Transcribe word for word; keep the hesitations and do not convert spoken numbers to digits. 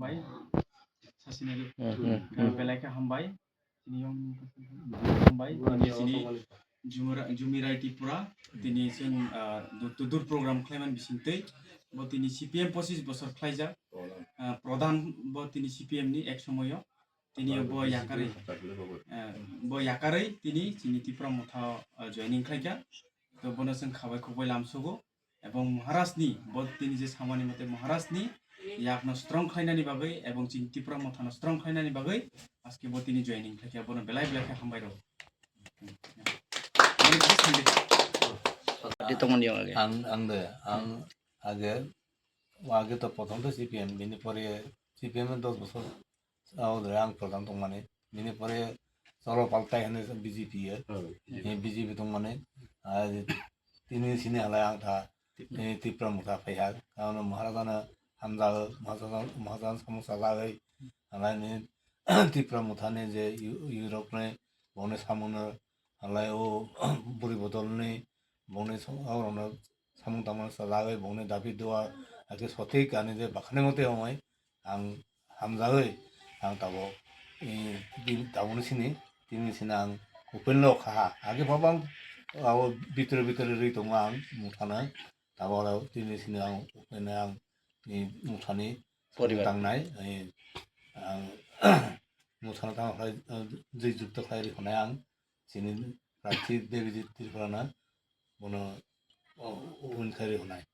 Bai, sasina di. Hmm, hmm, hmm. Belai khe hambai. Tini yong hambai. Tini sini Jumura-, Jumirai Tripura. Tini sing, ah, du-, tudur program khlaiman bisingtwi. Bo tini C P M pochis bosor khlaijak. Ah, pradhan bo tini C P M ni ek somoyo. Tini bo yakarwi, ah, bo yakarwi tini chini Tipra Motha, ah, joining khlaikha. To bono chwng khabai khukbai lamsogo. Ebong Maharaj ni, bo tini je samani mote Maharaj ni yakno strong khlainani bagwi ebong chini Tipra Motha no strong khlainani bagwi aske bo tini joining khlaikha, bono belai belai khe hambai rw. Di tongmani yong age. Ang, ang de, ang age, age to prothom to C P M, bini pore C P M dos bosor. Abo dre ang pradhan tongmani. Bini pore cholo paltai hwnwi B J P ye. Hmm. Eh, B J P tongmani. Ah, tini sini halai ang tha, eh, Tipra Motha phaiha. Karon Maharajano hamjao, Maharajano, Maharajano samung sajagwi. Halai ni Tipra Motha ni je yu-, yurok ni boni samung no halai o buri bodol ni boni samung, samung tangmani sajagwi bongni dabi dua ake sothik ani je bakhani mote ongoi ang hamjagwi ang tabok, eh, din tabokni sini, tini sini ang open lo kha ha. Age phabang abo bitore bitore ri tongo ang Mothano, tabok aro tini sini ang open ang, eh, Mothani poribar tangnai, eh, ang Mothano tang khlai, eh, jwi jukto khlai ri khonai ang chini prarthi Debijit Tripura na bono, oh, win khairi hwnai.